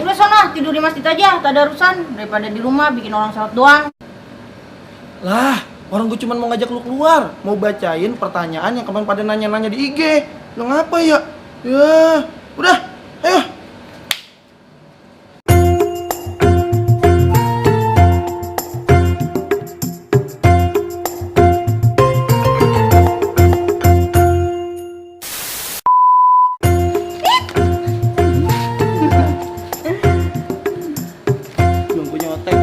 Udah sana tidur di masjid aja, tadarusan daripada di rumah bikin orang salat doang. Lah, orang gue cuma mau ngajak lu keluar, mau bacain pertanyaan yang kemarin pada nanya-nanya di IG. Lu ngapa ya? Ya, udah, ayo. Belum punya otak.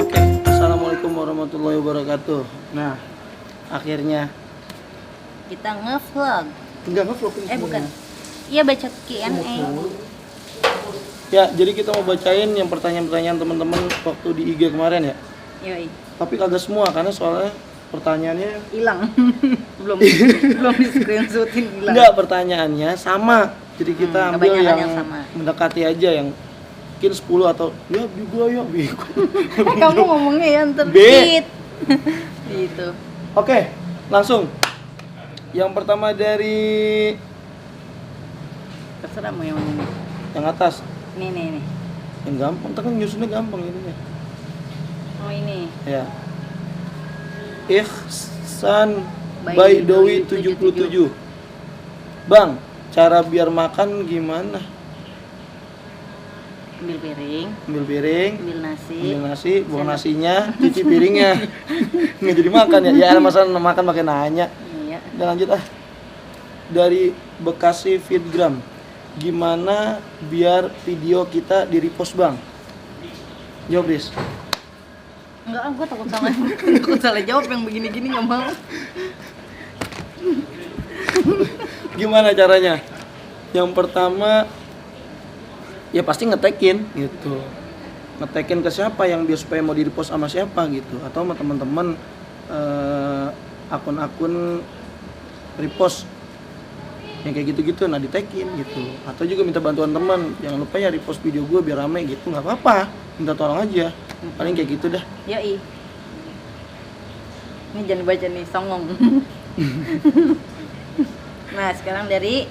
Oke, assalamualaikum warahmatullahi wabarakatuh. Nah, akhirnya Kita nge-vlog. enggak nge-vlog ini Bukan. sebenarnya. Iya baca Q&A. Ya, jadi kita mau bacain yang pertanyaan-pertanyaan teman-teman waktu di IG kemarin ya. Yoi. Tapi kagak semua karena soalnya pertanyaannya Hilang. belum di screenshotin hilang. enggak, pertanyaannya sama. Jadi kita ambil kebanyakan yang yang sama. mendekati aja yang mungkin 10 atau ya juga ya bego. Kamu ngomongnya ya ntar B. tit. Gitu. Oke, langsung. Yang pertama dari Terserah mau yang mana nih. yang atas. Nih. Yang gampang, kan nyusunnya gampang ininya. Oh ini. Ya. Ihsan Baidowi Baidowi 77. Bang, cara biar makan gimana? Ambil piring, Ambil piring, ambil nasi. ambil nasi, buang nasinya, cuci piringnya. Nggak jadi makan ya? Ya masa makan pakai nanya. Iya. Udah lanjut ah. Dari Bekasi Feedgram. Gimana biar video kita di-repost, Bang? Jawab, Riz. Enggak, gue takut salah jawab yang begini-gini nggak mau. Gimana caranya? Yang pertama ya pasti ngetekin gitu. Ngetekin ke siapa yang dia supaya mau di-repost sama siapa gitu, atau sama teman-teman akun-akun repost yang kayak gitu-gitu, nah ditekin gitu. Atau juga minta bantuan teman, jangan lupa ya repost video gue biar rame gitu, nggak apa-apa, minta tolong aja, paling kayak gitu dah. Yoi. Ini jangan dibaca nih, songong. Nah, sekarang dari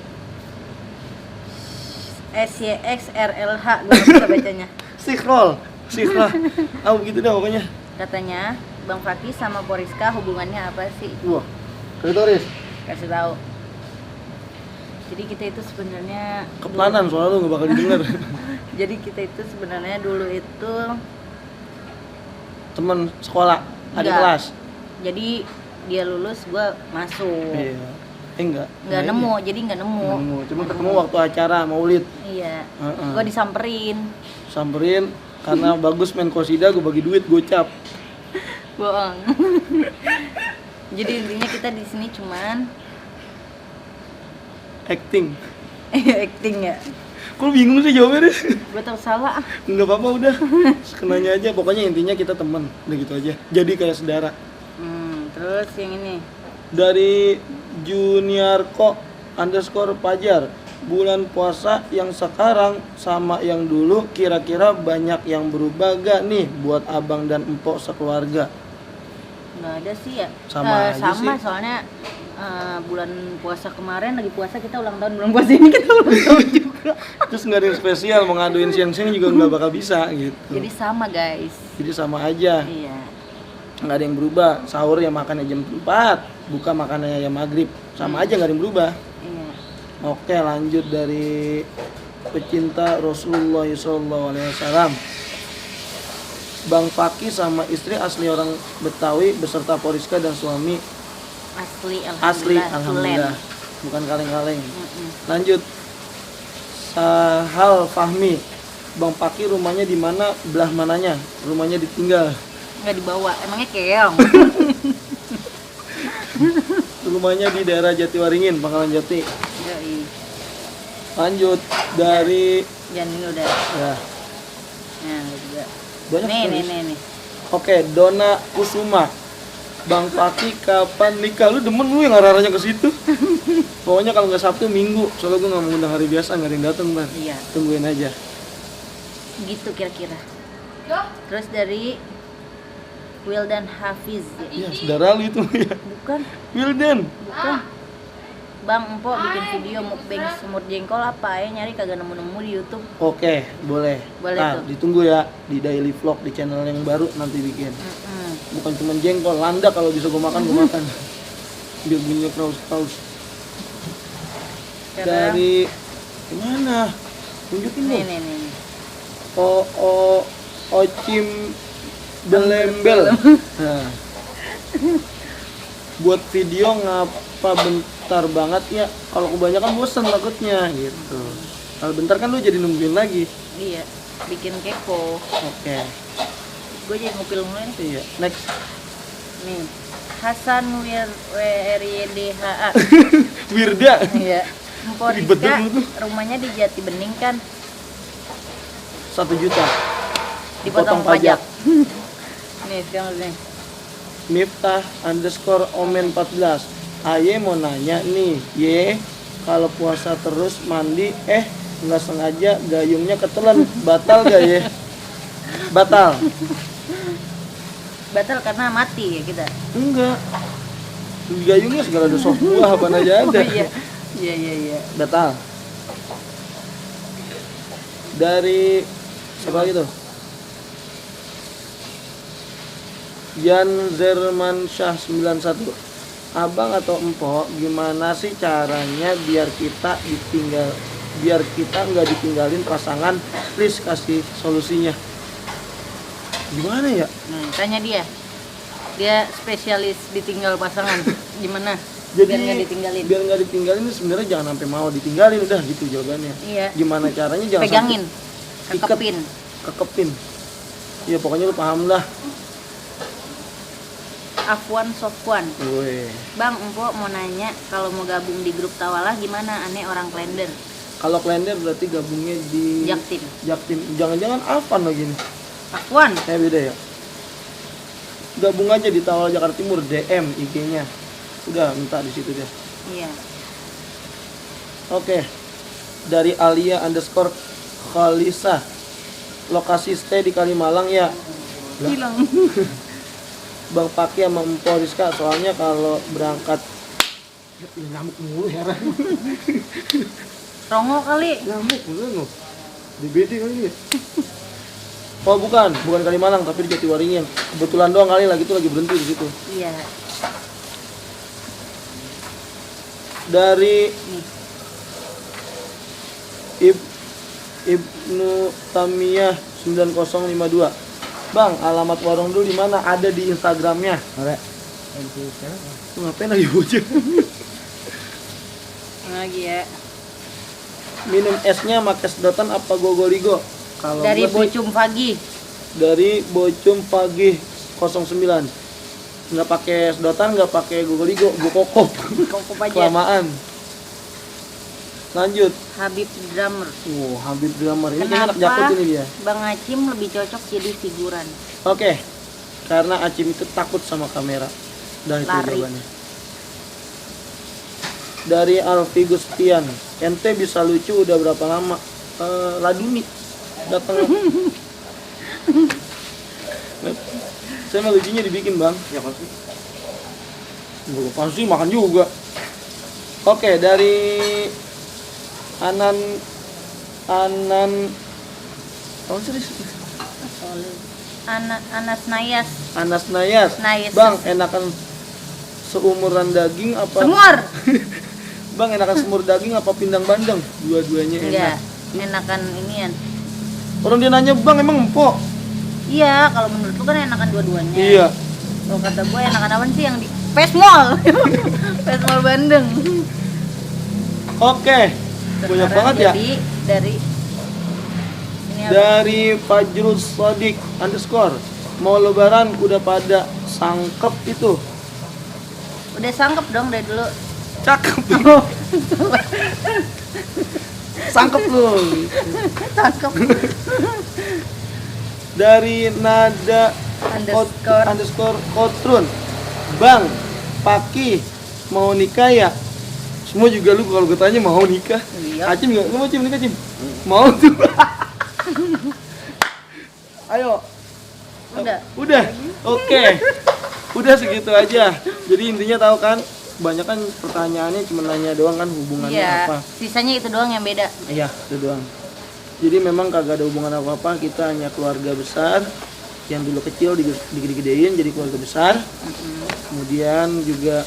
SYXRLH, gue gak bisa bacanya. Scroll, gitu dah pokoknya. Katanya, Bang Fakih sama Poriska hubungannya apa sih? Wah, Riz, Kasih tahu. Jadi kita itu sebenarnya keplanan soalnya lu nggak bakal didengar. Jadi kita itu sebenarnya dulu itu Temen sekolah, adik Enggak. kelas. jadi dia lulus, gua masuk. Iya. Enggak. Nggak nemu, jadi nggak nemu. Cuma ketemu waktu acara Maulid. Iya. Heeh. Gua disamperin. Samperin karena bagus main kosida, gue bagi duit gocap. Bohong. Jadi intinya kita di sini cuman Acting. acting ya. Kok lu bingung sih jawabnya, Riz? Gua tahu salah. Enggak apa-apa udah. Sekenanya aja, pokoknya intinya kita teman, udah gitu aja. Jadi kayak saudara. Terus yang ini. Dari Juniarko _Pajar, bulan puasa yang sekarang sama yang dulu kira-kira banyak yang berubah gak nih buat abang dan empok sekeluarga? Nggak ada sih ya. Sama aja sama sih. soalnya bulan puasa kemarin lagi puasa, kita ulang tahun, bulan puasa ini kita ulang tahun juga. Terus nggak ada yang spesial, mau ngaduin siang-siang juga nggak bakal bisa gitu. Jadi sama guys. Jadi sama aja, Iya. nggak ada yang berubah. Sahur ya makannya jam 4, buka makannya ya maghrib, sama aja nggak ada yang berubah. Iya. Oke, lanjut dari pecinta Rasulullah SAW. Bang Fakih sama istri asli orang Betawi beserta Poriska dan suami Asli asli alhamdulillah. alhamdulillah, bukan kaleng-kaleng. Lanjut, Sahal Fahmi, Bang Fakih rumahnya di mana, belah mananya rumahnya ditinggal? Nggak dibawa, emangnya keong. Rumahnya di daerah Jatiwaringin, Pangkalan Jati. Yoi. Lanjut dari Jangan ini udah. ya Nah, ini juga. banyak Nih, tulis. nih. Oke, Dona Kusuma, Bang Fakih kapan nikah? Lu demen lu yang arah-arahnya ke situ. Pokoknya kalau nggak Sabtu Minggu, soalnya gue nggak mau undang hari biasa, nggak ada yang datang Bang. Iya, Tungguin aja. gitu kira-kira. Terus dari Wildan Hafiz. Iya, saudara lu itu ya. Bukan, Wildan. bukan. Bang, empok bikin video mukbang semur jengkol apa ya, nyari kagak nemu-nemu di YouTube. Oke, boleh. Boleh Nah, tuh. ditunggu ya di daily vlog di channel yang baru nanti bikin. Bukan cuma jengkol, landa kalau bisa gue makan gue makan. Biar bunyinya kraus-kraus. Sekarang, Dari gimana? Tunjukin nih dong. nih. Ocim belembel. Nah. Buat video ngapa bentar banget ya? Kalau kebanyakan bosan takutnya gitu. Kalau bentar kan lu jadi nungguin lagi. Iya, bikin kepo. Oke. Gue jadi ngupil mulai nih. Iya. Next. Nih, Hasan WRYDHA. Wirda. Iya. Empok Ribet Rizka, banget lu. rumahnya di Jati Bening kan? 1 juta. Dipotong pajak. Nih, sekarang nih. Miftah underscore omen 14. Aye mau nanya nih, ye kalau puasa terus mandi nggak sengaja gayungnya ketelan, batal gak ye? Batal. Batal karena mati ya kita. Enggak. Di gayungnya segala ada sop buah apa aja ada. Oh, iya. Iya. Batal. Dari siapa lagi tuh? Jan Zerman Syah 91. Abang atau empok gimana sih caranya biar kita nggak ditinggalin pasangan, please kasih solusinya. Gimana ya? Tanya dia. Dia spesialis ditinggal pasangan. Gimana? Jadi biar nggak ditinggalin. biar nggak ditinggalin sebenarnya jangan sampai mau ditinggalin, udah gitu jawabannya. Iya. Gimana caranya jangan Pegangin. sampai Kekepin. kekepin. Ya pokoknya lu paham lah. Afwan Sofwan. Woi. Bang, empok mau nanya kalau mau gabung di grup Tawalah gimana? Aneh orang Klender. Kalau Klender berarti gabungnya di Jaktim. Jaktim. Jangan-jangan Afan lagi nih. Afwan. Kayak beda ya. Gabung aja di Tawal Jakarta Timur, DM IG-nya. Udah minta di situ deh. Iya. Oke. Dari Alia underscore Khalisa. Lokasi stay di Kalimalang ya. Hilang. Bang Paki sama Empo Rizka, soalnya kalau berangkat nyamuk mulu heran. Rongo kali. Nyamuk mulu no. DBD kali ya. Oh bukan Kalimalang tapi di Jatiwaringin. Kebetulan doang kali lagi berhenti di situ. Iya. Dari Nih. Ibnu Tamiyah 9052. Bang, alamat warung dulu di mana? Ada di Instagramnya. Ada. Ngapain lagi bocah? Lagi ya. Minum esnya pakai sedotan apa gogoligo? Kalau Dari gua sih Bocum Pagi. dari Bocum Pagi 09. Nggak pakai sedotan, nggak pakai gogoligo, gua kokop. Kokop aja. Kelamaan. Lanjut. Habib Drummer. Habib Drummer. Ini kayaknya anak Jakut ini dia. Bang Acim lebih cocok jadi figuran? Oke. Karena Acim itu takut sama kamera. Dah itu Lari. jawabannya. Dari Alfi Gustian. Ente bisa lucu udah berapa lama? Laduni datang. Saya mah lucunya dibikin, Bang. Ya pasti. Gua pasti makan juga. Oke, dari Anan oh serius? Anas Nayas. Anas Nayas. Nayas. Bang, enakan seumuran daging apa? Semur. Bang, enakan semur daging apa pindang bandeng? Dua-duanya enak. Enggak. Enakan inian. Orang dia nanya, Bang, emang empok? Iya, kalau menurut lu kan enakan dua-duanya. Iya. Kalau kata gue enakan apa sih yang di Pesmol. Pesmol Bandeng. Oke. Banyak banget ya. Jadi dari ini apa? Dari Fajrul Sodik underscore. Mau lebaran udah pada sangkep itu. Udah sangkep dong dari dulu. Cakep. Sangkep lu. Sangkep. Dari Nada underscore Kotrun. Bang, Paki mau nikah ya? Semua juga lu kalau gue tanya mau nikah. Iya. Acim juga, lu mau Cim nikah Cim? Mau tuh. Ayo. Udah. Udah. Oke. Udah segitu aja. Jadi intinya tahu kan, banyak kan pertanyaannya cuma nanya doang kan hubungannya Iya, apa. sisanya itu doang yang beda. Iya, itu doang. Jadi memang kagak ada hubungan apa-apa, kita hanya keluarga besar yang dulu kecil digede-gedein jadi keluarga besar. Kemudian juga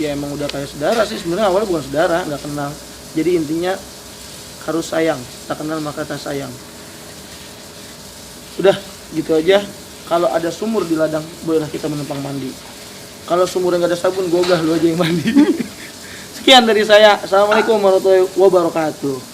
ya emang udah kayak saudara sih, sebenarnya awalnya bukan saudara, nggak kenal. Jadi intinya harus sayang, tak kenal maka tak sayang. Udah gitu aja. Kalau ada sumur di ladang, bolehlah kita menumpang mandi. Kalau sumurnya nggak ada sabun, gogah lu aja yang mandi. Sekian dari saya. Assalamualaikum warahmatullahi wabarakatuh.